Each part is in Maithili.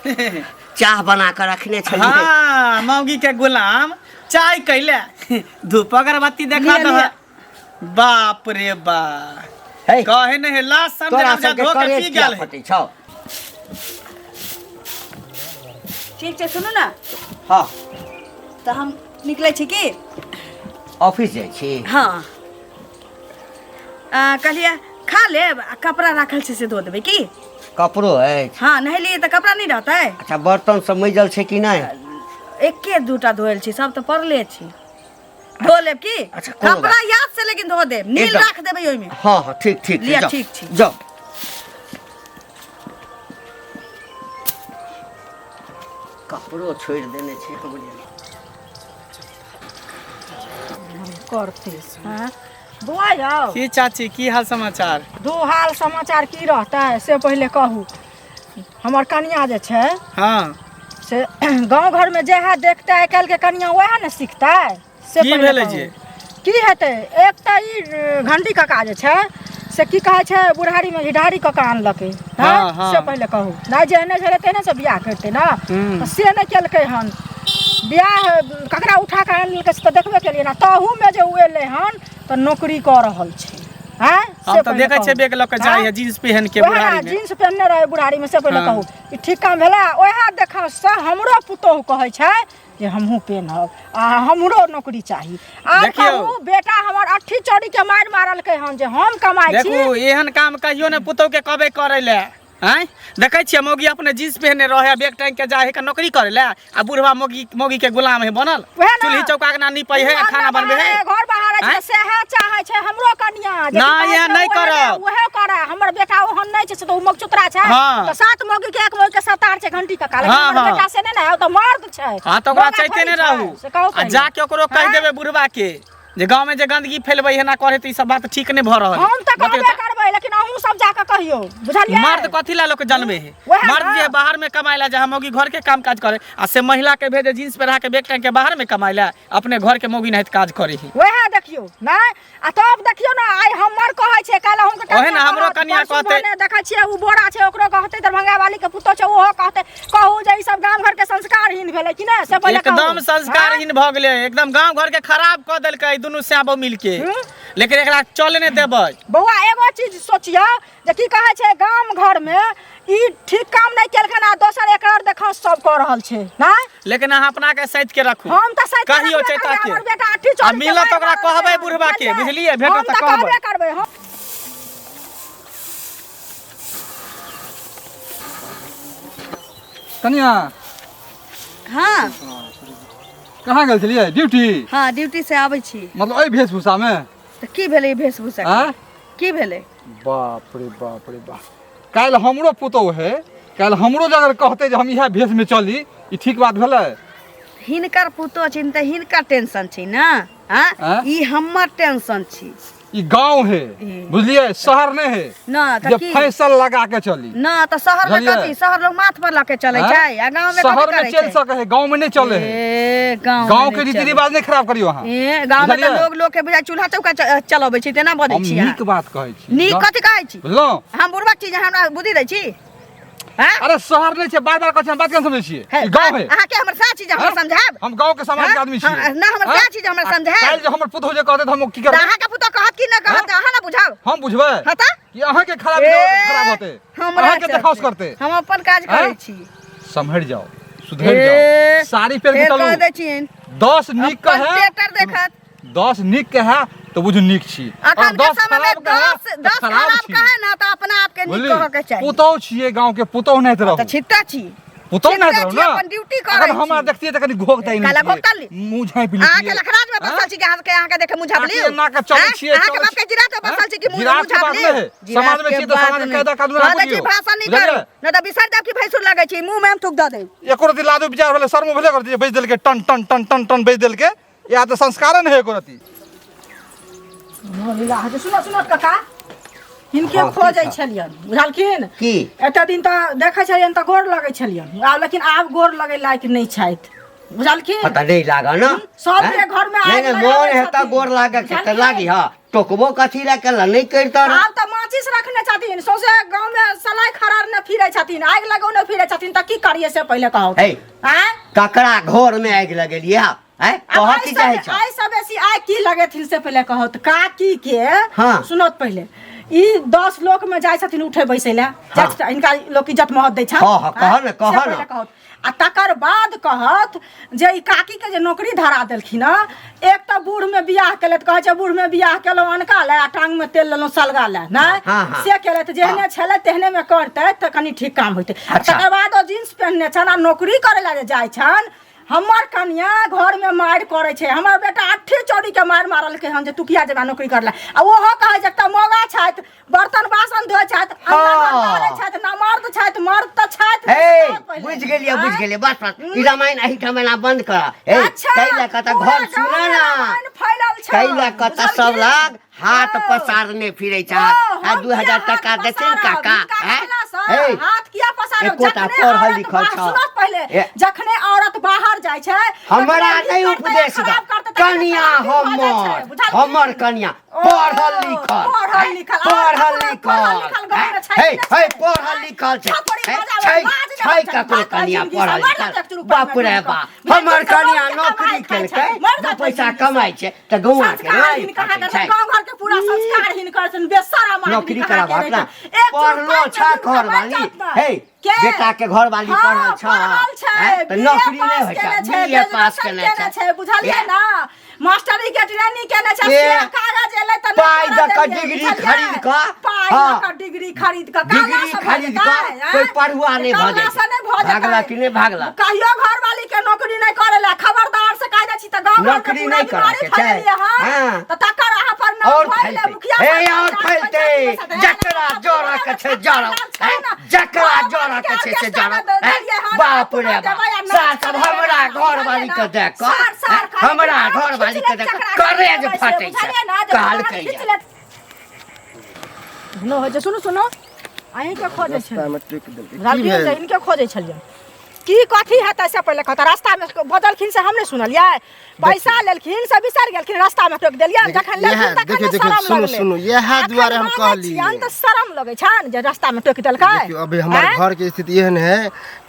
चाह बना कऽ रखने छलियै। हाँ, मौगी के गुलाम चाय कैले धूप अगरबत्ती देखा लिअ, दह। लिअ। बाप रे बा, हे, कहे नहीं है लाश समझे तोरा ना सबके धो के करेज पी किया गेल है। फटै छौ? ठीक छै, सुनू ने। हाँ। तऽ हम निकलै छी की। ऑफिस जाइ छी? हँ। कहलियै खा लेब आ कपड़ा राखल छै से धो देबै की। कपड़ो अछि? हँ, नहेलियै तऽ कपड़ा नहि रहतै। अच्छा, बर्तन सब मैजल छै कि नहि? एके दूटा धोएल छी, सब तऽ पड़ले छी, धो लेब की। अच्छा, कोनो कपड़ा बात। याद से लेकिन धो देब, नील एकदम। राख देबै ओहिमे। हाँ हाँ, ठीक ठीक छै, लिअ, जाउ। ठीक छै। जाउ। कपड़ो छोड़ि देने छै हमरे। करते हैं बौआ यौ। की चाची, की हाल समाचार? दू हाल समाचार की रहतै से पहिले कहू। हमर कनिया जे छै से गाँव घरमे जएह देखतै, आइ काल्हिके कनिया वएह ने सिखतै से। की पहिले भेलै कहू। जे? की हेतै, एक तऽ ई घंटी काका जे छै से की कहै छै, बुढ़ारीमे घिढारी कऽ कऽ आनलकै। हाँ, हाँ। से पहिले कहू नहि, जेहने छलै तेहने से बियाह करतै ने। तऽ से नहि केलकै हन। बियाह ककरा उठा कऽ आनि लेलकै से तऽ देखबे केलियै ने। तहूमे जे ओ एलै हन तऽ नौकरी कऽ रहल छै। आँय, हम से तऽ पहिले देखै छियै कहू। बैग लऽ के जाइ आँय? है जींस पहन के ओएह ने, बुढ़ारी में। जींस पहिनने रहै बुढ़ारीमे, से पहिले कहू ई ठीक काम भेलै? ओएह देखा से हमरो पुतोहु कहै छै जे हमहूँ पेनहब आ हमरो नौकरी चाही। आब देखियौ। कहू, बेटा हमर अट्ठी चौड़ी के मारि मारलकै हन जे हम कमाइ छी। देखू, एहन काम कहियो ने पुतहु के कहबै करै लए। आँय, देखै छियै मौगी अपने जींस पहने रहे है, बैग टांग के जाए है के नौकरी करे ले, आ बुढ़वा मौगी मौगी के गुलाम है बनल। वएह ने। चूल्ही चौका के ना नीपै है, अंगना खाना बनबै है, बहारै, घर बहारै छै। आँय? सएह चाहै छै हमरो कनिया जे ना, की कहै एहन छै, नहि ओहे करब। ओहे करे। हमर बेटा ओहन नहि छै, से तऽ ओ मगचुतरा छै। तऽ सात मौगी के एक मौगी के सतार छै घंटी कका, लेकिन हमर बेटा से नहि ने है, ओ तऽ मर्द छै। हाँ, तऽ ओकरा मौगा चैते थोड़ी नहि छै, रहू। से कहू आ पहिले। जाके ओकरो कहि आँय? देबै बुढ़वा के जे गाँव में जे गंदगी फैलबै है ना करे, तऽ ई सब बात ठीक नहि भऽ रहल है। हम तऽ बतैयौ कहबे तऽ। करबै, लेकिन अहूँ सब जाकऽ कहियौ, बुझलियै? मर्द कथी ला लोक जनमे है? वएह मर्द ने। जे बाहर में कमाए ला जहाँ मौगी घर के काम काज करे, आ से महिला के भेजे जींस पहिरा के बैग टांग के बाहर में कमाए ला, अपने घर के मौगी नाहित काज करे है। वएह देखियौ नहि, आ तब देखियौ ने, आइ हमर कहै छै, काल्हि अहूँके ओहे ने, हमरो कनिया परसू कहतै। भने देखै छियै ओ बोरा छै, ओकरो कहतै, दरभंगा वाली के पुतोह छै, ओहो कहतै। कहू जे ई सब गाम घर के संस्कारहीन भेलै कि नहि, से पहिले कहू। एकदम संस्कारहीन भऽ गेलै, एकदम गांव घर के खराब कऽ देलकै दुनू स्याबो मिल के, लेकिन एकरा चले नहि देबै। बौआ, एगो चीज सोचियौ जे की कहै छै, गाम घर में ई ठीक काम नहि केलखिन आ दोसर एकर देखा सब कऽ रहल छै नहि। लेकिन अहाँ अपना के सैत के रखू। हम तऽ सैत के कहियो रखबे चैता करबै, के। हमर बेटा अट्ठी आ चौड़ी के मिलत मारि ओकरा मारल कहबै छै, बुढ़बा के, बुझलियै? बुझलियै? भेटत हम तऽ तऽ कहबै। कहबे करबै हम। कनिया। हाँ। कहाँ गेल छलियै? ड्यूटी? हाँ, ड्यूटी से आबै छी। मतलब एहि वेशभूषामे? तऽ की भेलै ई वेशभूषा के? आँय? की भेलै? बाप रे बाप रे बाप, काल्हि हमरो पुतोहु है, काल्हि हमरो जे अगर कहतै जे हम इएह भेषमे चली, ई ठीक बात भेलै? हिनकर पुतोह छिन तऽ हिनकर टेंशन छै ने। आँ? आँय? ई हमर टेंशन छी। ई गांव है, ए। बुझलियै? शहर नहि है न तऽ जे की फैशन लगा के चली। न तऽ शहर में बुझलियै? कथी, शहर लोग माथ पर लके चलै आँय? छै आ गांव में कथी शहर में करै चलि छै? सकै है, गांव में नहि चले है। ए, गांव गांव में के नहि रीति चलै। रिवाज नहि खराब करियौ अहाँ। ए, गांव में तऽ बुझलियै? लोग लोग के बुझाइ चूल्हा चौका चलबै छै, तेना बजै हम छी अहाँ। नीक बात कहै छी। नीक कथी कहै छी? बुझलहुँ? हम बुढ़बा छी जे हमरा बुद्धि दै छी? हाँ? अरे शहर नहीं छे, बार बार कहै छी, हम बात केना समझै छियै? हे, ई गांव है। अहाँ के हमर सास छी जे हमरा हाँ? समझायब? हम गांव के समाज के हाँ? आदमी छियै। हाँ, ना हमर हाँ? सास छी जे हमरा आ समझायब? काल्हि जे हमर पुतोहु जे कहतै तऽ हम की तऽ करबै? अहाँ के पुतोह कहत कि न कहत, हाँ? अहाँ ना बुझाउ। हम बुझबै? हाँ तऽ? कि अहाँ के खराब ए, खराब होतै, हमरा अहाँ के चलते। देखाउस करतै। हम अपन काज हाँ? करै छी। सम्हरि जाओ, सुधरि ए, जाओ, साड़ी पहिर के फेर कह चलू। दै छियनि। 10 नीक अपन कहे, टेटर देखत। 10 नीक कहे तऽ बुझू नीक छी, अखन और के 10 समय में खराब कहे 10 तऽ 10 खराब खराब छी। कहे ना तऽ अपना आप के नीक बुझली? कहऽ के चाही। पुतोहु छियै, गांव के पुतोहु नहि रहू। तऽ छिट्टा छी। पुतोहु नहि छिट्टा रहू छी, ना। अपन ड्यूटी करै अगर हमरा छी। देखतियै तऽ कनि घोघ तानि काला लेतियै, घोघ तानि ली। मुँह झाँपि अहाँ के लेतियै। लखराज में बसल छी कि अहाँके देखे मुँह झाँपि अहाँके लियौ? एना के चलै आँय? छियै, अहाँके चलै बाप के जिरात में बसल छी कि मुँह जिरात के झाँपि बात लियौ? नहि है। समाज में जिरात छियै तऽ के समाज के बात कायदा कानून नहि। आगू कहै छी दियौ। भाषण नहि बुझलियै? करू, नहि तऽ बिसरि जायब कि भैंसुर लगै छी, मुँह में हम थूक दऽ देब। एको रति लाजो विचार भेलै, शर्मो भेलै करतै जे बेच देलकै, टन टन टन टन टन बेच देलकै। या तऽ संस्कार नहि है एको रति। लीला होइ छै। सुनो सुनो काका, हिनके हँ, खोजै की छह? छलियनि, बुझलखिन? की? एते दिन तऽ देखै छलियनि तऽ गोर लगै छलियनि आब, लेकिन आब गोर लगै लायक नहि छथि। बुझलखिन पता नहीं लागल ना सबके हैं? घर में नहीं आगि नहीं लगाबै मोन हेता छथिन। गोर लागे के तऽ बुझलखिन? लागी हँ टोकबो कथी लए केला नहीं करिता रह आब तऽ माचिस रखने छथिन सौंसे गाँव में सलाई खरारने फिरै छथिन आगि लगौने फिरै छथिन तऽ की करियै से पहिले कहू हे आँय ककरा घर में आगि लगेलियै हँ आँय कहऽ की चाहै छह आइ से बेसी आइ की लगेथिन से पहिले कहू तऽ काकी के हाँ। सुनत पहिले ई 10 लोक में जाइ छथिन उठे बैसै लए जाइ छथिन, हिनका लोक इज्जत महत दै छनि हाँ, हाँ, कहऽ ने, आँय, कहऽ से ने। पहिले कहू आ तकर बाद कहत जे ई काकी के जे नौकरी धरा देलखिन हँ एक तऽ बूढ़ में बियाह केलथि कहै छै बूढ़ में बियाह केलहुँ अनका लए आ टांग में तेल लेलहुँ सलगा लए नहि हाँ, हाँ। से केलथि जेहने छलै तेहने में करतै तऽ कनि ठीक काम होइतै आ अच्छा। तकर बाद ओ जींस पहिनने छनि आ नौकरी करै लए जे जाइ छनि हमर कनिया घर में मारि करै छै हमर बेटा अट्ठी चौड़ी के मारि मारलकै हन जे तू किया जेबा नौकरी करै लए आ ओहो कहै छै एकटा मौगा छथि बर्तन बासन धोइ छथि अंगना घर बहारै छथि ना मर्द छथि मर्द तऽ छथि हे से पहिले। बुझि गेलियै बुझि आँय? गेलियै बस बस ई रामायण एहिठाम एना बंद कर हे अच्छा ताहि लए कऽ तऽ पूरा घर सुन गाँवमे ना रामायण फैलल छै ताहि लए कऽ तऽ सब लग हाथ ओ। पसारने फिरै ओ, छथि आ हम 2000 किया हाथ टका देथिन पसारब? काका हिनका हैं? कहलासँ हे हाथ किया पसारब? एकोटा जखने पढ़ल औरत लिखल बाहर- छह। सुनत पहिले ए। जखने औरत बाहर जाइ छै हमरा तखने नहि की करतै, उपदेश दऽ खराब करतै, तखने कनिया खराब भऽ जाइ छै, हमर बुझलखिन? हमर कनिया ओ, पढ़ल लिखल पढ़ल हैं? लिखल, पढ़ल आर लिखल पढ़ल लिखल गाँवमे छै हे कि नहि हे छै? पढ़ल लिखल छै थपड़ी हे, बजाबै, छै लाज नहि छै होइ छै, ककरो भात कनिया जिनगी पढ़ल से, मर लिखल जात एक चुरुक पानिमे बाप रे डूबि कऽ। बाप हमर बेटी कनिया सब नौकरी कमाइ खाइ छै, केलकै मर दू जात पैसा जिनगी से। कमाइ छै तऽ गौआ के संस्कार नहि हिनका फटै अहाँके छै गाँव घर के पूरा संस्कार हिनकर छनि बेसरम आदमी नौकरी कहाँ के कराबहक रहै ना छै। एक चूर पढ़लो पानिमे छ डूबि कऽ घर मरि वाली जात ना। हे के? बेटा के घर वाली हाँ, पढ़ल छ पढ़ल छै, हैं? तऽ BA नौकरी नहि पास होइ छै केने छै, बी ए पास ग्रेजुएशन केने केने छै छै, बुझलियै ए? ना मास्टरी के ट्रेनिंग केने छै ए, से कागज एलै तऽ नहि पाइ करऽ दऽ कऽ देलियै, डिग्री बुझलियै? खरीद कऽ, पाइ हाँ। दऽ कऽ डिग्री खरीद कऽ काला डिग्री से भऽ खरीद जेतै, कऽ आँय? कोइ पढ़ुआ नहि भऽ काला जाइ से छै नहि भऽ जेतै। भागला कि नहि भागला कहियो घरवाली के नौकरी नहि करे ला खबरदार से कह दै छी तऽ गाँव घर के नौकरी पूरा नहि करऽ बीमारी के छै। फैलेलियै हन हाँ। तऽ तकर अहाँ पर नाम और भऽ गेलै फैलतै मुखिया हे सरपंच और ग्राम फैलतै पंचायत में सदस्य, जकरा जरा के छै जरा छै ना। जकरा गाँव जरा घर के छै से ऑर्केस्ट्रा जरा में देलियै हन, बाप रे अपनो बाप देबै आ नाच सास सब करेबै, हमरा घर वाली के देख कऽ सार, सार खाली हमरा खींच घर वाली के लेत, देख कऽ चकरा करेज देबै से, फटै छै बुझलियै ना, जे कहलकै खींच जे लेत। नो होइ छै सुनू सुनू अहीँके खोजै छलियै रास्तामे टोकि देलकै की राजगीर भेल से इनके खोजै छलियै की कथी हेतै से पहिले कहता रास्तामे बजलखिन से हम नहि सुनलियै पैसा लेलखिन से बिसरि गेलखिन रास्तामे टोकि देलियै देखियौ, जखन लेलखिन इएह- तखन देखियौ, ने देखियौ, शरम सुनू, लगलै सुनू, इएह अखन दुआरे हम मानै कहलियै। छियनि तऽ शरम लगै छनि जे रास्तामे टोकि देलकै देखियौ अभी हमर आँय? घरके स्थिति एहन है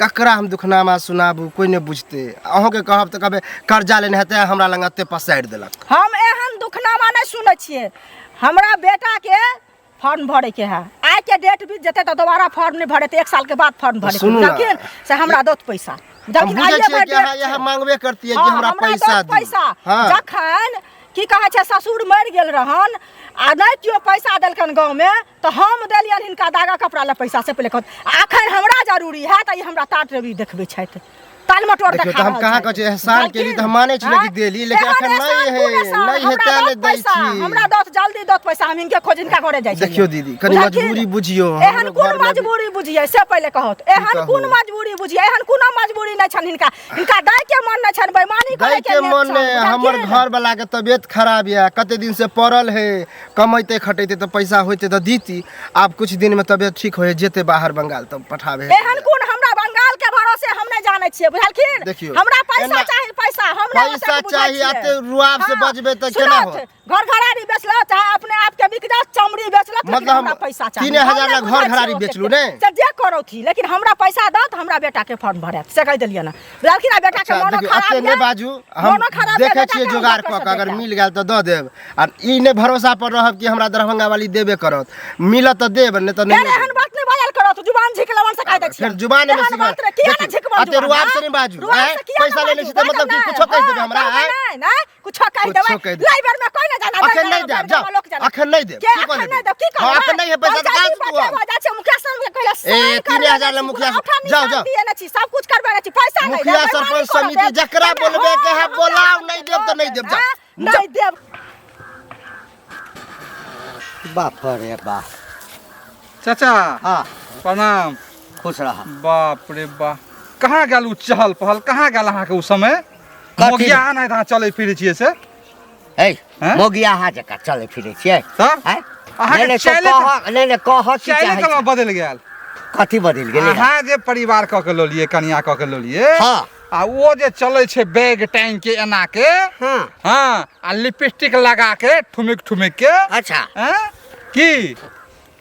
ककरा हम दुखनामा सुनाबू कोइ नहि बुझतै अहूँके कहब तऽ कहबै कर्जा लेने हेतै हमरा लग एते पसारि देलक हम एहन दुखनामा नहि सुनै छियै हमरा बेटाके फॉर्म भरैके है आइ के डेट बीत जेतै तऽ दोबारा फॉर्म नहि भरेतै एक साल के बाद फॉर्म भरेतै सुनू ना। बुझलखिन से हमरा दौत पैसा हम बुझलखिन बुझै आइए छियै भरि कि अहाँ डेट इएह छै। मांगबे करतियै कि हाँ, हमरा पैसा दौत दू पैसा हाँ जखन की कहै छै ससुर मरि गेल रहन आ नहि केओ पैसा देलकन गाँवमे तऽ हम देलियनि हिनका दागा कपड़ा लए पैसा से पहिले कहत आ एखन हमरा जरूरी है तऽ ई हमरा टाट रवि देखबै छथि ताल मटोर देखियौ, देखा तऽ हम रहल कहाँ छथि। कहै छियै, एहसान केली तऽ हम मानै छी बुझलखिन? कि देली, लेकिन एहन एखन नहि एहसान है, कोन एहसान? नहि है हमरा तें दौत नहि दै पैसा, छी। हमरा दौत जल्दी दौत पैसा हम हिनके खोज हिनका घरे जाइ छी देखियौ दीदी, कनी मजबूरी बुझियौ, एहन हमरो कोन घरमे भी- मजबूरी बुझियै से पहिले कहत एहन कहू? कोन मजबूरी बुझियै एहन कोनो मजबूरी नहि छनि हिनका हिनका दै के मन नहि छनि बेईमानी दै करे के के मन नहि हमर घर वाला के तबियत खराब यऽ कते दिन से पड़ल है कमैते खटैते तऽ पैसा होइते तऽ दीती आब कुछ दिन में तबियत ठीक होए जेते बाहर बंगाल तब पठाबे एहन कोन हमरा बंगाल के भरोसे हम नहि जानै छियै बुझलखिन देखियौ, हमरा पैसा एना- चाही पैसा हम नहि पैसा ओतेक बुझै चाही, छियै। एते रुआब से हाँ, बजबै तऽ केना सुनत, होत? घर घरारी बेचलो चाहे अपने आप के बिक जाओ चमड़ी बेचलो लेकिन मतलब हम हमरा पैसा चाही 3000 हम ला नहि घर बुझै घरारी छियै बेचलू ओतेक। ने? से जे करौथी लेकिन हमरा पैसा दऽ तऽ हमरा बेटा के फॉर्म भरायत से कहि देलियै ना बुझलखिन आ बेटा के अच्छा मोनो देखियौ खराब एते नहि यऽ बाजू हम मोनो खराब यऽ देखै बेटा छियै के हम जोगाड़ डॉक्टर कऽ से कऽ अगर देखायब। मिल गेल तऽ दऽ देब आ ई नहि भरोसा पर रहब कि हमरा दरभंगा वाली देबे करत मिलत तऽ देब नहि तऽ फेर नहि एहन बात नहि बाजल करत जुबान झिकलवन से कहि दै छियै फेर जुबान नहि एहन सिखल बात नहि किया नहि देखियौ, झिकबन एते जुबान, रुआब से आँय? नहि बाजू रुआब आँय? से किया पैसा नहि लेने छी बाजू? तऽ मतलब कि बाजब कुछो कहि देबै नहि, हमरा हाँ, आँय? कहबै नहि नहि कुछो कहि कुछो देबै कहि देबै। लाई बेर में कोई नहि जाना अखन नहि देब जाओ अखन नहि देब के की कऽ अखन लेबै? नहि देब की हाँ, करबै अखन नहि है पैसा तऽ कहाँ से दू हम? जाइ छै मुखिया सरपंच के कहले ए, 3000 ला मुखिया जाओ, जाओ। दिए नहि छी सब कुछ करबै नहि छी पैसा नहि मुखिया देब, सरपंच बेईमानी करब, समिति जकरा एहिमे बोलबे के है, हाँ, बोलाउ, हमरा नहि देब तऽ नहि देब, जाओ। हाँ, नहि देब बाप रे बाप चाचा हाँ प्रणाम खुश रह बाप रे बाप कहाँ गेल उ चहल पहल कहाँ गेल अहाँके उ समय कथी? मोगिया आना अहाँ चलै फिरै छियै से हे हैं? मोगिया अहाँ जकाँ चलै फिरै छियै तब हैं? अहाँके नहि, नहि, तो चले कहऽ नहि नहि कहऽ की चले चाहै तऽ छी? बदलि गेल कथी बदलि गेलै अहाँ जे परिवार कऽ के लऽ लियै कनिया कऽ के लऽ लियै हाँ। आ ओ जे चलै छै बैग टांग के एना के। हाँ। हाँ, आ लिपस्टिक लगा के ठुमिक ठुमिक के। अच्छा। हैं? की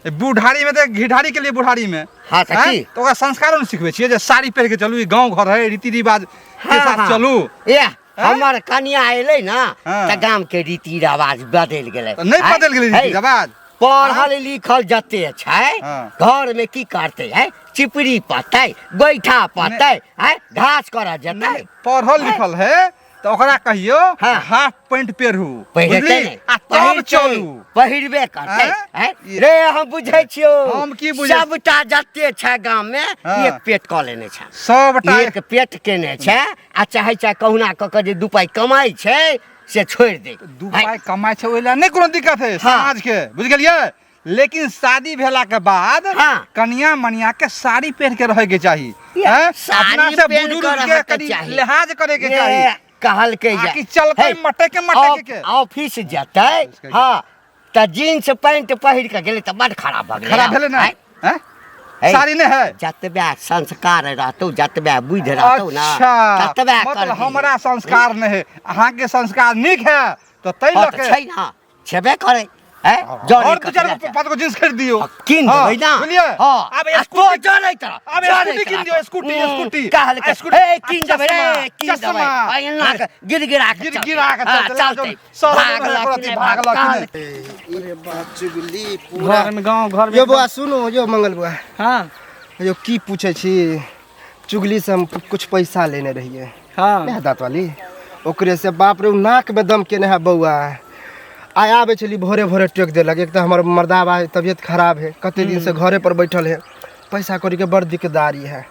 ए बुढ़ारी में तऽ घिढारी के लिए बुढ़ारी में। हाँ, तऽ हैं? की? तऽ ओकरा संस्कारो ने सिखबै छियै जे साड़ी पहिर के चलू, ई गाँव घर है, रीति रिवाज के हाँ, साथ हाँ। चलू। ए हमर कनिया एलै ना हाँ। तऽ गाम के रीति रिवाज बदलि गेलै। तऽ नहि बदलि गेलै रीति रिवाज? पढ़ल लिखल जते छै हाँ। घर में की करतै है, चिपरी पतै, गोइठा पतै है, घास करऽ जेतै। नहि, पढ़ल लिखल है तऽ ओकरा कहियो हाँ। हाफ पैंट पेहरू, पहिरतै बुझली? नहि, आ तब पहिरतै, चलू। पहिरबे करतै। आँय? आँय? रे हम बुझै छियौ। हम की बुझै- सबटा जते छै गाम में हाँ। एक पेट कऽ लेने छै। सबटा एक पेट केने छै आ चाहै छै कहुना कऽ कऽ जे दू पाइ कमाइ छै से छोड़ि दे। दू पाइ कमाइ छै ओहि लए नहि कोनो दिक्कत है हाँ। समाज के, बुझि गेलियै? लेकिन शादी भेला के बाद हाँ। कनिया मनिया के साड़ी पहिर के रहे के चाही। ये, हैं? साड़ी अपना से पहिर बुजुर्ग के के रहके कनि चाही। लिहाज करे के ये, चाही। कहलकै जे आकि चलतै हे, मटक मटक के। ऑफिस जेतै, हाँ, तऽ जींस पैंट पहिर के गेलै तऽ बड खराब भऽ गेलै। खराब भेलै ने? आँय? हैं? हे, साड़ी नहि है? जतबे संस्कार रहतौ, जतबे बुद्धि रहतौ ना, अच्छा, ततबे मतलब करबिही। हमरा संस्कार नहि है, अहाँके संस्कार नीक है तऽ ताहि हाँ, लऽ तऽ के छै ना, छेबे करै हैं, जरे और दू चारि कथी गो पाँच गो जींस खरीद दियौ। हाँ, कीन हाँ, देबै ना। बुझलियै? हाँ, आब आ स्कूटी तो जरै तरह, आब जरै स्कूटी तरह। कीन दियौ, स्कूटी, स्कूटी। कहलकै, आ स्कूटी, हे, कीन देबै रे, चश्मा, कीन देबै। चश्मा। आ एना के गिड़गिड़ा के चलतै। गिड़गिड़ा के हाँ, चलतै, चलतै। सर भागलक प्रति नहि, भागलक भागल। नहि। अरे बाप, चुगली पूरा घर में गाँव घर में यो बौआ सुनू, यो मंगल बौआ। हाँ। यो की पूछै छी, चुगली से हम कुछ पैसा लेने रहियै। हाँ। नहि दाँत वाली ओकरे से, बाप रे, उ नाक में दम केने है बौआ। आइ आबै छली भोरे भोरे टोकि देलक। एक तऽ हमर मर्दाबा तबियत खराब है, कते दिन से घरे पर बैठल है, पैसा कौड़ी के बड़ दिक्कतदारी है।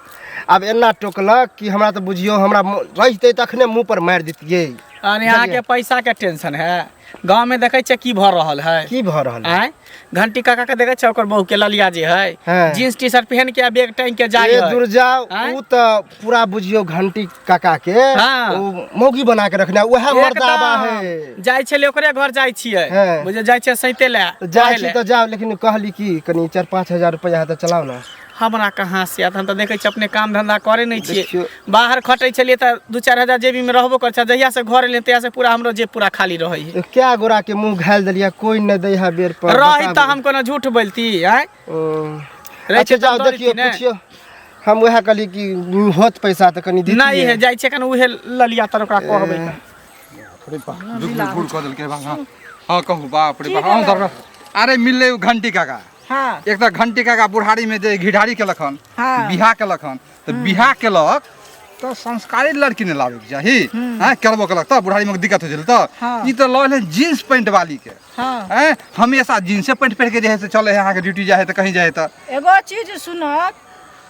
आब एना टोकलक कि हमरा तऽ बुझियौ हमरा रहितै तखने मुँह पर मारि दितियै। अरे अहाँके पैसा के टेंशन है, गाँव में देखै छियै की भऽ रहल है। की भऽ रहल है? आँय, घंटी काका के देखै छियै, ओकर बहू के ललिया जे है, हाँ। जींस टी शर्ट पहन के आ बैग टांग के जाय ए है। दूर जाओ। आँय? उ तऽ पूरा बुझियौ घंटी काका के हाँ। उ मौगी बना के रखने, उएह मर्दाबा है। जाइ छलै ओकरे घर जाइ छियै। हाँ। बुझे जाइ छियै सैते लए तऽ जाइ कहै छी लए। तऽ जाउ, लेकिन कहली कि कनि 4-5 हजार रुपैआ है तऽ चलाउ ने। हमरा कहाँ से आयत? हम तऽ देखै छियै अपने काम धंधा करै नहि छियै। देखियौ। बाहर खटै छलियै तऽ 2-4 हजार जेबी में रहबो करै छै, जहिया से घर एलियै तहिया से पूरा हमरो जेब पूरा खाली रहै है। क्या गोरा के मुँह घायल देलियै, कोइ नहि दै है बेर पर। रही बताबू। तऽ हम कोनो झूठ बोलती? आँय? रहै अच्छा छै जाउ, तऽ देखियौ दौड़ती ने। पुछियौ। हम उएह कहली कि होत पैसा तऽ कनि दितियै। नहि है, जाइ छियै कनि उहे ललिया तर ओकरा कहबै। झूठ कऽ देलकै बाप। हाँ हाँ कहू। बाप रे बाप, अहूँ सब अरे मिललै उ घंटी काका। हाँ। एक तऽ घंटी काका बुढ़ारी में जे घिढारी केलक हन, हाँ। बियाह केलक हन, तऽ बियाह केलक तऽ संस्कारी लड़की ने लाबैके चाही। हाँ, करबो केलक तऽ बुढ़ारी में दिक्कत होइ छलै तऽ हाँ। ई तऽ लऽ एलै जींस पैंट वाली के। हाँ। हैं, हमेशा जींसे पैंट पहिर के जे है से चले है, अहाँके ड्यूटी जाइ है तऽ कहीं जाइ है तऽ। एगो चीज सुनत,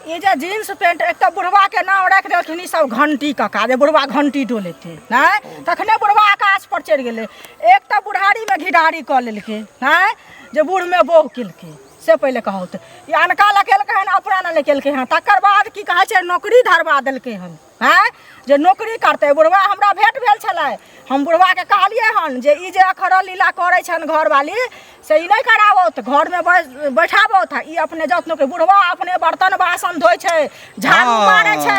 ई जे जींस पैंट, एक तऽ बुढ़वा के नाम राखि देलखिन ई सब घंटी कका, जे बुढ़वा घंटी डोलेतै नहि, तखने बुढ़वा आकाश पर चढ़ि गेलै। एक तऽ बुढ़ारीमे घिढारी कऽ लेलकै नहि, जे बूढ़मे बोह केलकै से पहिले कहू तऽ ई अनका लए केलकै हन, अपना लए केलकै हन। तकर बाद की कहै छै, नौकरी धरबा देलकै हन। आँय, जे नौकरी करतै बुढ़वा। हमरा भेंट भेल छलै, हम बुढ़वाके कहलियै हन जे ई जे अखरल लीला करै छनि घरवाली से ई नहि कराबौत, घरमे बैठाबौत, ई अपने जाउत नौकरी। बुढ़वा अपने बर्तन बासन धोइ छै, झाड़ू हाँ, मारै छै,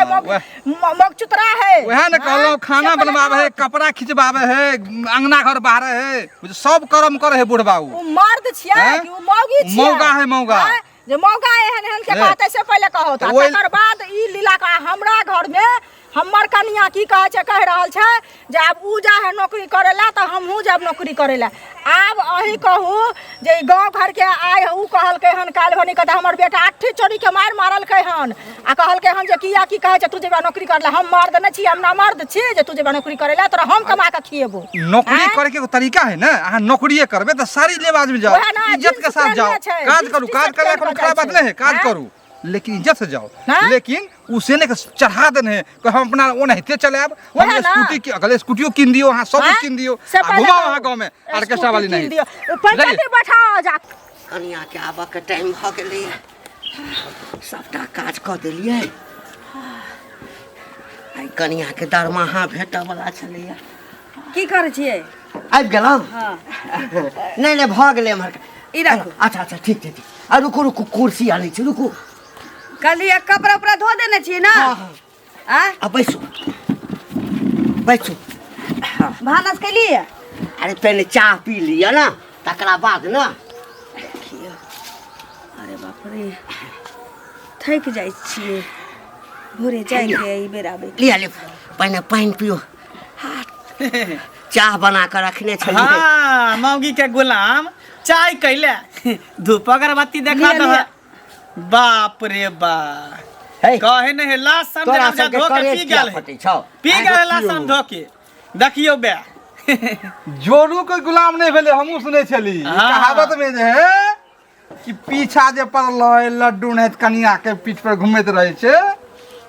मगचुतरा है। वएह ने कहलहुँ, हाँ, खाना से पहिले बनबाबै है, कहू। कपड़ा खिचबाबै है, अंगना घर बाहरे है, सब कर्म करै है बुढ़बा उ। उ मर्द छियै हैं? कि उ मौगी छियै? मौगा है, मौगा। हैं? जे मौगा एहन एहन के हे। कहतै से पहिले कहू तऽ। तकर बाद ई लीला के हमरा घरमे हमर कनिया की कहै छै, कहि रहल छै जे आब उ जा है नौकरी करै लए तऽ हमहूँ जायब नौकरी करै लए। आब अहीं कहू जे ई गाँव घरके आइ उ कहलकै हन काल्हि भनी कहतै हमर बेटा अट्ठी चोरीके मारि मारलकै हन आ कहलकै हन जे किया की कहै छै तू जेबा नौकरी करै लए, हम मर्द नहि छी, हम ना मर्द छी जे तू जेबा नौकरी करै लए, तोरा हम कमा कऽ खिएबो। नौकरी आँय? करे के एगो तरीका है ने, अहाँ नौकरिए करबै तऽ सारी लेब आदमी जाओ, वएह ने, इज्जत के जींस साथ जाओ, पहिरने छै, काज जींस करू, काज टी-शर्ट करला कोनो पहिर कऽ खराब बात जाइ नहि है, काज छै। करू लेकिन इज्जत से जाओ। हाँ? लेकिन उसे ने चढ़ा देने है कि हम अपना ओनाहिते चलायब, हम वएह ना। स्कूटी के अगले स्कूटियो कीन दियो, अहाँ सब हाँ? कुछ कीन दियो से आ पहिले घुमाओ कहू, अहाँ गाँव में ऑर्केस्ट्रा वाली स्कूटी नहीं कीन दियौ। पंचायती बैठाओ जा। कनियाके आबऽके टाइम भऽ गेलैए, सबटा काज कऽ देलियै। आइ कनियाके दरमाहा भेटऽवला छलैए। की करै छियै? आबि गेलहुँ? हाँ। नहि नहि, भऽ गेलै एम्हर। ई राखू। अच्छा अच्छा, ठीक छै, ठीक। आ रुकू रुकू, कुर्सी आनै छी, रुकू। कहलियै कपड़ा उपड़ा धो देने छियै ने? हाँ, हाँ। आ आ बैसू बैसू। भानस केलियै? अरे पहले चाह पी लिअ ना, तकरा बाद ना। देखियौ, अरे बाप रे, थकि जाइ छियै भोरे जाइके एहि बेर आबै। लिअ लिअ, पहिने पानि पियो। चाह बना कऽ रखने छलियै। हाँ, मौगी के गुलाम चाय कैले धूप अगरबत्ती देखा लिअ, दह। लिअ। बाप रे बा, हे, कहे नहीं है लास्ट शाम तोरा जब सबके धो के करेज पी किया गेल है। फटै छौ? पी गेल है लास्ट शाम धो के। देखियौ बे, जोरू के गुलाम नहीं भेलै, हमहूँ सुनै छली। हाँ। कहावत में जे है कि पीछा जे पड़ल है लड्डू नहीं कनिया के पीठ पर घूमैत रहे छै,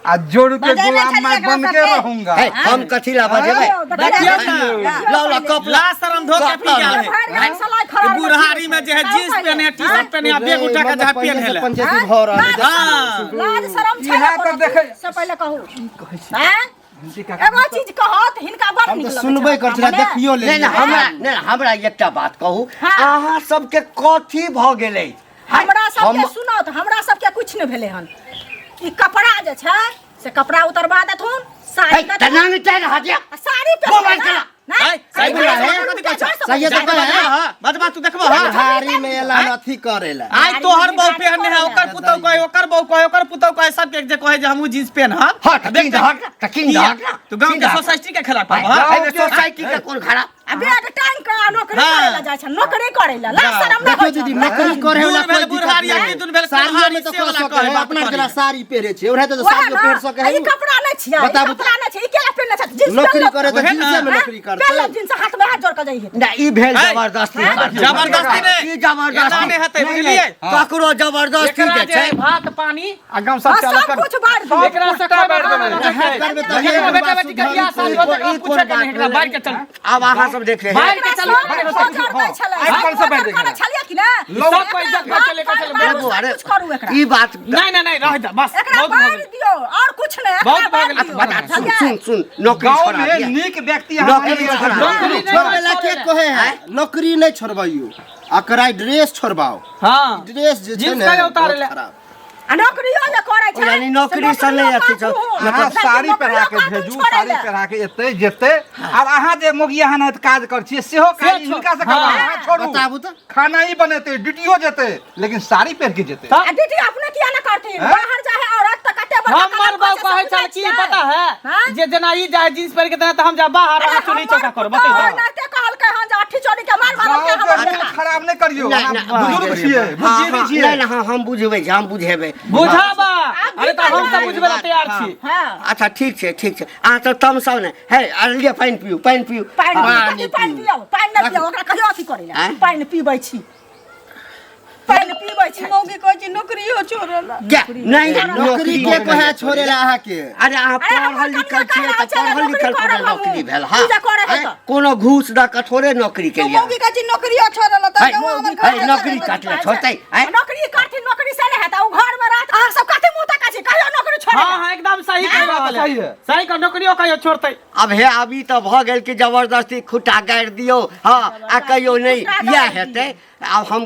आ जोरू के बजेने गुलाम छलियै मैं एकरा बन के सबके। रहूंगा। हे, हम कथी ला बजेबै? देखियौ ना, लाउ ला कप ला। लास्ट शर्म धो के पी गेल है। भरि गाम सलाइ खराब बुढ़ारी में जे है जींस पहने, टी शर्ट पहने, आ बैग उठा के जहाँ पहिले पहने से ले। पंचायती भऽ रहल है। हाँ। लाज शरम छै इएह ने तऽ कोनो देखै- चीज से पहिले कहू। कहै छी आँय? एगो चीज कहत हिनका बड़ हम नीक तऽ लगै सुनबे छै करै छलै, मने। देखियो नहीं लेलियै। नहीं, हमरा नहीं, हमरा एकटा बात कहू, हाँ। अहाँ सबके कथी भऽ गेलै? हमरा सबके हम- सुनत, हमरा सबके कुछ नहि भेलै हन। ई कपड़ा जे छै से कपड़ा उतरवा देथुन, साड़ी हे, देथुन। तऽ नानी टाइर हटिया। आ साड़ी गोबर पहिरबै केला। ना? है, सही बोला है। सही तऽ कहै है। बदमा तू देखबो। हाँ, बुढ़ारी में एला हन अथी करेला। आइ तोहर बहु पहनने है, ओकर पुतौ कहे, ओकर बहु कहे, ओकर पुतौ कहे, सबके जे कहे जे हमहूँ जींस पहनब। हट, किन दहक ना, तऽ किन दहक ना। तू गाँव किन के दहक। सोसाइटी के खिलाफ है, हाँ? एहिमे सोसाइटी के कोन खराब? आ बैग टांग के आ नौकरी हाँ। करै ला जाइ छै, नौकरी करै ला। लाज शरम नहि देखियौ होइ छै। दीदी, नौकरी करे वाला दूर भेल कोई दिक्कत बुढ़ारी, नहि। आ दूर भेल साड़ियो कुल्हाड़ी में तऽ से कऽ वाला सकै कहै है, बात अपना करी। जेना साड़ी पहिरे छै, ओनाहिते तऽ वएह साड़ियो ना, पहिर सकै आ है। ई कपड़ा नहि छियै, ई बताबू कपड़ा नहि छै, ई केला पहिरने छै? जींस नौकरी पहिरलक। करे तऽ ओहे ना। जींसे में नौकरी हाँ? करतै। पहिरलक जींस, हाथ में हाथ जोड़ के जाइ हेतै। नहि, ई भेल है, जबरदस्ती। जबरदस्ती नहि। ई जबरदस्ती एना नहि हेतै, नहि, बुझलियै? नहि, ककरो जबरदस्ती एकरा जे जे छै भात पानी आ गाँव सब हाँ, चलऽ सब कर। कुछ बाँटि दियौ। एकरा से कुत्ता कोइ बाँटि देबै। करबै तऽ एकरा एगो बेटा बात बेटी के बियाह शादी होतै, एकरा ई कोन पूछे के नहि, बात एकरा बाहर के चल। आब अहाँ सब देख रहे बाहर के एकरा चल। सब भोजन दै छलै, आइ सब पर से भोजन बाँटि करै देबै। छलियै कि ने? सब कोइ इज्जत बचेले के चल। बाबू, बाबू, अरे सब कुछ करू एकरा। ई बात नहीं नहीं नहीं, रह जा बस, एकरा बहुत भऽ बाँटि गेल। दियौ, और कुछ नहि, एकरा बहुत भऽ बाँटि गेल। दियौ। बता, सुन बुझलियै? सुन सुन, नौकरी गाँव छोड़ा में दिया। नीक व्यक्ति नौकरी अहाँ छोड़ा। नौकरी नहि छोड़बै ला के छोड़ै कहै है? नौकरी नहि छोड़बैयौ, एकरा ड्रेस छोड़बाओ। हाँ, ड्रेस जे छै जींस ने कहियो उतारै बहुत ला। खराब। आ नौकरियो जे करै छै, यानी नौकरी से से नहि नौकरियो अथी छौ। काटू। अहाँ मतलब साड़ी नौकरियो पहिरा के काटू भेजू, छोड़ै साड़ी लए। पहिरा के एतै जेतै। आब अहाँ जे मोगी अहाँ नाहित काज करै छियै सेहो काज छोड़। हिनका से करबाउ, हाँ। अहाँ छोड़ू। बताबू तऽ। खाना ही बनेतै, ड्यूटियो जेतै, लेकिन साड़ी पहिर के जेतै। आ दीदी अपने किया ना करथिन? हैं? बाहर जाए है औरत तऽ कते बड़का हमर कदम बाप कहै कहै छै, छल की से बुझै पता है हैं? जे जेना ई जाए जींस पहिर के तेना तऽ हम जा बाहर अरे आ चुनी चौका हमर करब। पुतहु बतैयौ। एनाहिते कहलकै हन जे अट्ठी चोरी के मार मारलकै गाँव हमर के बेटा। रूल खराब नहि करियौ। नहि, अहाँ नहि, बुजुर्ग बुझि छियै, गेलियै। हाँ, बुझिए हाँ, छियै। नहि, नहि, हाँ, हम बुझबै, हम बुझेबै। बुझाबा। अरे तऽ हम सब बुझबै ला तैयार छी। हाँ। अच्छा ठीक छै, ठीक छै, अहाँ तऽ तमसाउ नहि। हे, अरे लिअ पानि पियू, पानि पियू। पानि हाँ, पियू, कथी पानि पियौ? पानि नहि पियौ, ओकरा कहियो अथी करै लए। आँय? पानि पीबै छी, पानि पीबै छी। मौगी कहै छै नौकरियो छोड़ल। गे, नहि, नहि, नौकरी के कहै छोड़े ला अहाँके? अरे अहाँ अरे हमर पढ़ल लिखल कनिया छियै तऽ कहै छलै, पढ़ल लिखल नौकरी कोनो करब नौकरी हमहूँ। भेल? हाँ, पूजा करै है आँय? तऽ। कोनो घूस दऽ कऽ थोड़े नौकरी तो केलियै। मौगी कहै छै नौकरियो छोड़ल तऽ है, हमर है, घर नौकरी काटले छोड़तै? आँय? नौकरी करथिन, नौकरी से नहि हेतै, ओ घर में रहत। अहाँ सब कथी मुँह तकै छी? कहियो नौकरी छोड़ै हाँ हाँ, एकदम सही कहि बात रहल है। सही है। सही कह, नौकरियो कहियो छोड़तै? अब हे, अभी तऽ भऽ गेल कि जबरदस्ती खुट्टा गाड़ि दियौ। हँ, आ कहियो नहि खुट्टा इएह गाड़ि हेतै। आब हम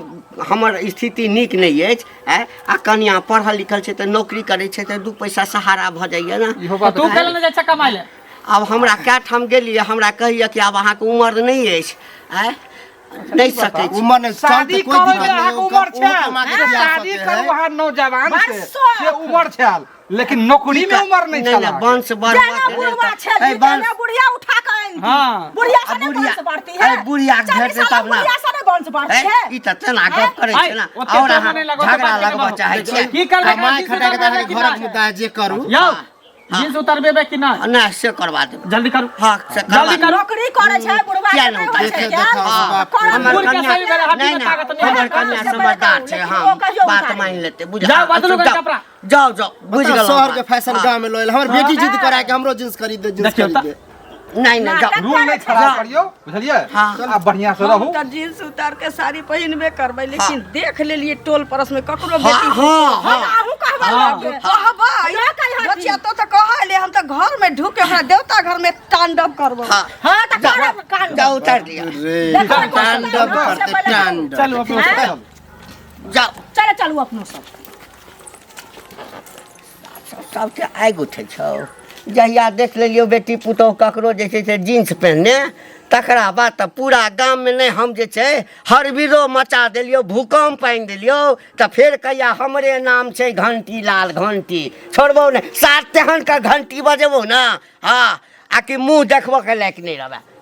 हमर स्थिति नीक नहि अछि, आँय? आ कनिया पढ़ल लिखल छै तऽ नौकरी करै छै तऽ दू पैसा सहारा भऽ जाइए ने। इहो बात। तू केला नहि जाइ छै कमाइ लए? आब हमरा कए ठाम गेलियै, हमरा कहैए कि आब अहाँके उमर नहि अछि, आँय, नहि सकै छी। उमर नहि शादी चलते कोई करै दिक्कत मे नहि, अहाँके उमर ओहो कमा के छल, खिया शादी सकै करू है। अहाँ नौजवान से बरसो। से उमर छल, लेकिन नौकरी में उमर नहीं नहि छल नहि, अहाँके। वंश बढ़बऽ जेना के लेल बुढ़वा तऽ- छै, ऐ, वंश जेना बुढ़िया उठा के आनि दी। हाँ। बुढ़िया आ से नहि बुढ़िया वंश बढ़ती है। ऐ, बुढ़िया के 40 भेट सालक तब ना। बुढ़िया से नहि वंश बढ़ती ऐ, है। ई तऽ तेना गप करै छै ने, ओते और तो अहाँ नहि लगो, झगड़ा बात के लगबऽ नहि चाहै छियै। की करबै? कमाइ जींस खटाइ के तऽ उतारबे अहाँके कि घरक नहि? मुद्दा है, जे करू। यौ, जींस उतारबेबै कि नहि? नहि, से करवा देबै। जल्दी करू। हाँ, से करवा जल्दी देबै। करू। नौकरी करै छै बुढ़वा किया के नहि नहि होइ छै देखे क्या? देखाओ बाप। करब हमर बूढ़ के कन्या सही भेलै, हड्डी नहि में नहि, ताकत नहि। हमर कन्या से समझदार छै। लेकिन हाँ, ओ कहियो बात उतारे। मानि लेतै, बुझ। जाओ, बदलू कनि जाओ, कपड़ा। जाओ जाओ, बुझि बताउ, गेलहुँ शहर के बात। फैशन हाँ। गाँव में लऽ एल। हमर बेटी जिद करा के हमरो जींस खरीद दे, जींस देखियौ खरीद तऽ। दे। नहीं नहीं, जाओ। रूल नहीं खराब करियो, बुझलियै? हाँ। आब बढ़िया से रहू। हम तऽ जींस उतार के साड़ी पहिनबे करबै, लेकिन देख लेलियै टोल पड़ोस में ककरो हाँ बेटी। हाँ हाँ, हाँ तऽ अहूँ कहबै लोकके। कहबै नहि कहिहथिन। बचिया तो तऽ कहले हम तऽ घर में ढुक के हमरा देवता घर में तांडव करबो। हाँ। हाँ, तऽ करब कांड। जाओ, उतार दिया। रे देखो, देखो, तांडव देखो, करते पहिले तांडव। चलू अपनो सब। जाओ। चलो चलू अपनो सब। सबके आगि उठै छौ। जहिया देख लेलियौ बेटी पुतोहु ककरो जे छै से जींस पहिनने, तकरा बाद तऽ पूरा गाममे नहि हम जे छै हरबिरो मचा देलियौ, भूकम्प आनि देलियौ। तऽ फेर कहिया हमरे नाम छै घंटी लाल घंटी, छोड़बौ नहि। सात तेहन के घंटी बजेबौ ने, हँ, आ कि मुँह देखबऽ के लायक नहि रहबै।